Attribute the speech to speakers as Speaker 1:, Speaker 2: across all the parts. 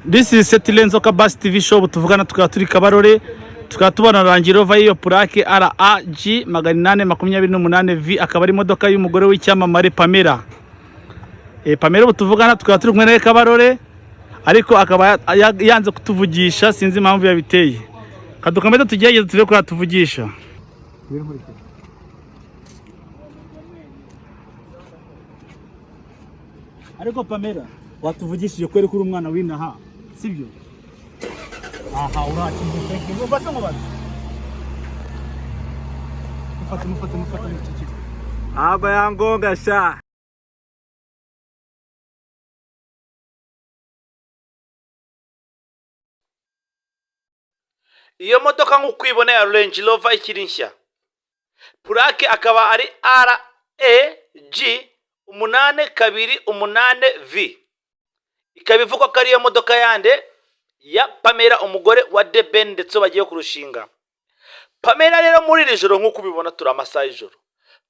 Speaker 1: This is Setilenzo Kabasi TV show. Tuvugana tukaba turi Kabarore, tukaba tubona Range Rover y'iyo plaque RAG 828 V, akaba ari imodoka y'umugore w'icyamamare Pamela. Pamela ubu tuvugana tukaba turi kumwe nawe Kabarore, ariko akaba yanze kutuvugisha, sinzi impamvu yabiteye. Kadukomeze tugerageze turebe ko yatuvugisha. Ariko Pamela, watuvugishije kweri kuri umwana w'inaha, sibyo? Aha urakize, thank you. Basa nkubaze. Mufate, mufate, mufate muceceke.
Speaker 2: Ntabwo yangonga sha.
Speaker 1: Iyo modoka nk'uko uyibona ya Range Rover ikiri nshya, plaque akaba ari RAG 828 V, ikaba ivugwa ko ariyo modoka yande ya Pamela, umugore wa The Ben, ndetse bagiye kurushinga. Pamela rero muri iri joro, nk'uko ubibona turi amasaha y'ijoro,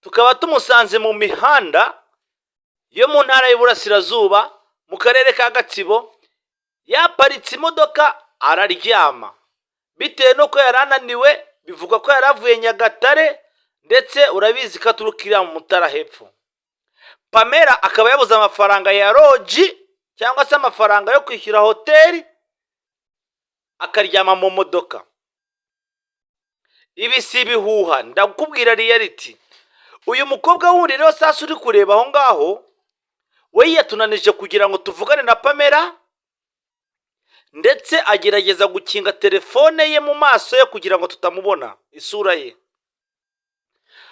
Speaker 1: tukaba tumusanze mu mihanda yo mu Ntara y'Iburasirazuba, mu Karere ka Gatsibo, yaparitse imodoka araryama bitewe n'uko yari ananiwe. Bivugwa ko yari avuye Nyagatare, ndetse urabizi ko aturuka iriya mu Mutara hepfo. Pamela akaba yabuze amafaranga ya lodge cyangwa se amafaranga yo kwishyura hoteli, akaryama mu modoka. Ibi si ibihuha, ndakubwira reality. Uyu mukobwa wundi rero sasa uri kureba aho ngaho, we yatunanije kugira ngo tuvugane na Pamela, ndetse agerageza gukinga telefone ye mu maso ye kugira ngo tutamubona isura ye.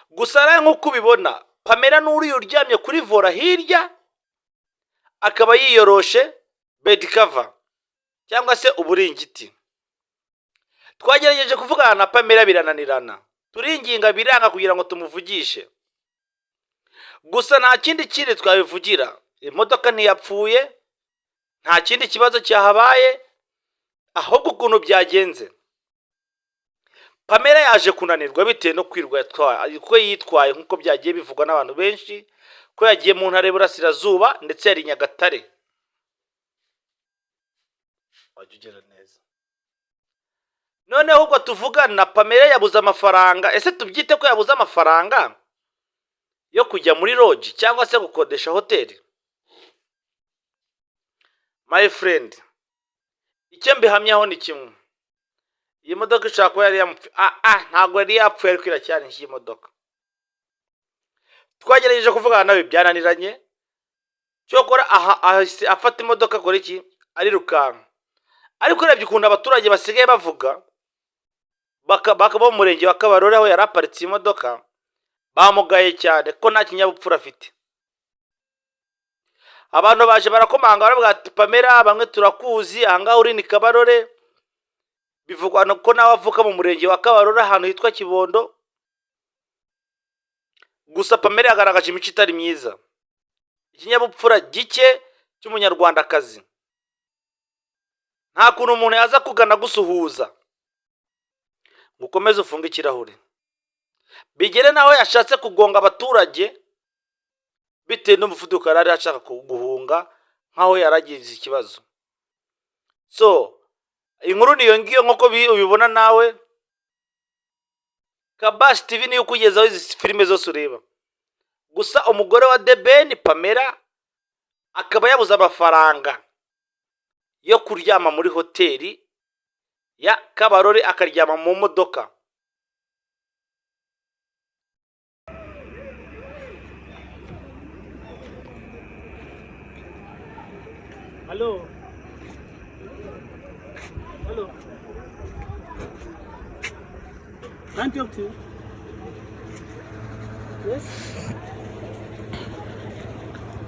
Speaker 1: Gusa nawe nk'uko ubibona, Pamela n'uriya uryamye kuri volant hirya, akaba yiyoroshe bed cover cyangwa se uburingiti. Twagerageje kuvugana na Pamela birananirana, turinginga biranga kugira ngo tumuvugishe. Gusa nta kindi twabivugira, imodoka ntiyapfuye, nta kindi kibazo cyahabaye, ahubwo ukuntu byagenze, Pamela yaje kunanirwa bitewe no kwirwa yatwaye, uko yitwaye, nk'uko byagiye bivugwa n'abantu benshi ko yagiye mu Ntara y'Iburasirazuba, ndetse yari i Nyagatare. Wajya ugera neza. Noneho ubwo tuvugana, Pamela yabuze amafaranga. Ese tubyite ko yabuze amafaranga yo kujya muri lodge cyangwa se gukodesha hoteli? My friend, icyo mbihamyaho ni kimwe: iyi modoka ishobora kuba yari yamupfuye. Ah, ntabwo yari yapfuye, ariko iracyari nshya iyi modoka. Twagerageje kuvugana nawe byananiranye. Cyokora aha ahise afata imodoka, akora iki, arirukanka. Ariko urebye ukuntu abaturage basigaye bavuga bo mu Murenge wa Kabarore aho yari aparitse iyi modoka, bamugaye cyane ko nta kinyabupfura afite. Abantu baje barakomanga, baravuga ati: "Pamela, bamwe turakuzi, ahangaha uri ni Kabarore." Bivugwa ko nawe avuka mu Murenge wa Kabarore, ahantu hitwa Kibondo. Gusa Pamela yagaragaje imico itari myiza, ikinyabupfura gike cy'Umunyarwandakazi. Nta kuntu umuntu yaza kugana gusuhuza ngo ukomeze ufunge ikirahure, bigere naho yashatse kugonga abaturage bitewe n'umuvuduko yari ashaka guhunga, nk'aho yari agize ikibazo. So inkuru niyo ngiyo nk'uko ubibona nawe. Kabashi TV niyo ukugezaho izi filime zose ureba. Gusa umugore wa The Ben Pamela akaba yabuze amafaranga yo kuryama muri hoteli ya Kabarore, akaryama mu modoka. Hello. Hello. Can't talk to you. Yes?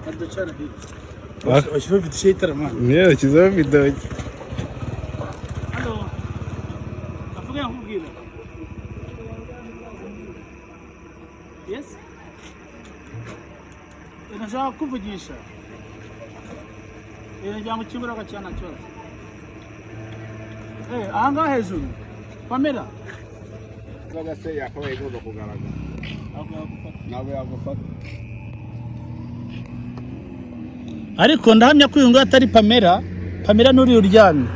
Speaker 1: Aducara hirya. Washyiraho video man.
Speaker 2: Niyo yashyizeho video.
Speaker 1: Hello. Avuga nkubwira. Yes? Ndashaka kuvugisha. Nagira ngo ukingure agakira, nta kibazo. Ahangaha hejuru. Pamela.
Speaker 2: Inzoga se yakabaye igomba kugaragara?
Speaker 1: Ntabwo yagufata.
Speaker 2: Ntabwo yagufata.
Speaker 1: Ariko ndahamya ko uyu nguyu atari Pamela. Pamela n'uriya uryamye.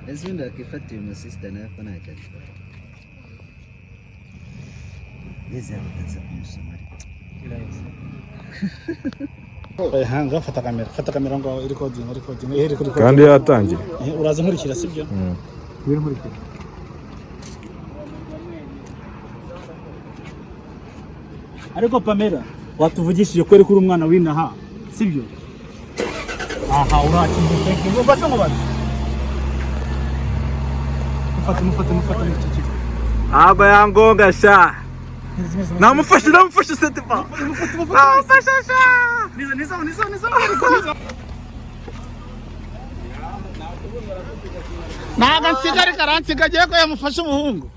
Speaker 3: Ese ubundi wakifatira umusisita nawe ko ntacyo atwaye? Ngeze aho utaza kumusoma ariko.
Speaker 1: Hanga, fata kamera, fata kamera ngo iri recording, iri recording, iri recording.
Speaker 4: Kandi yatangiye.
Speaker 1: Uraza nkurikira, sibyo? Uri nkurikira. Ariko Pamela, watuvugishije ko uri umwana w'inaha, sibyo? Aha urakinze, thank you. Umva se nkubaze. Mufate, mufate, mufate muri iki kigo.
Speaker 2: Ntabwo yangonga sha. Namufashe, namufashe setipa. Namufashe sha.
Speaker 1: Niza, niza, niza, niza, niza. Ntabwo nsiga, ariko aransiga agiye ko yamufashe umuhungu.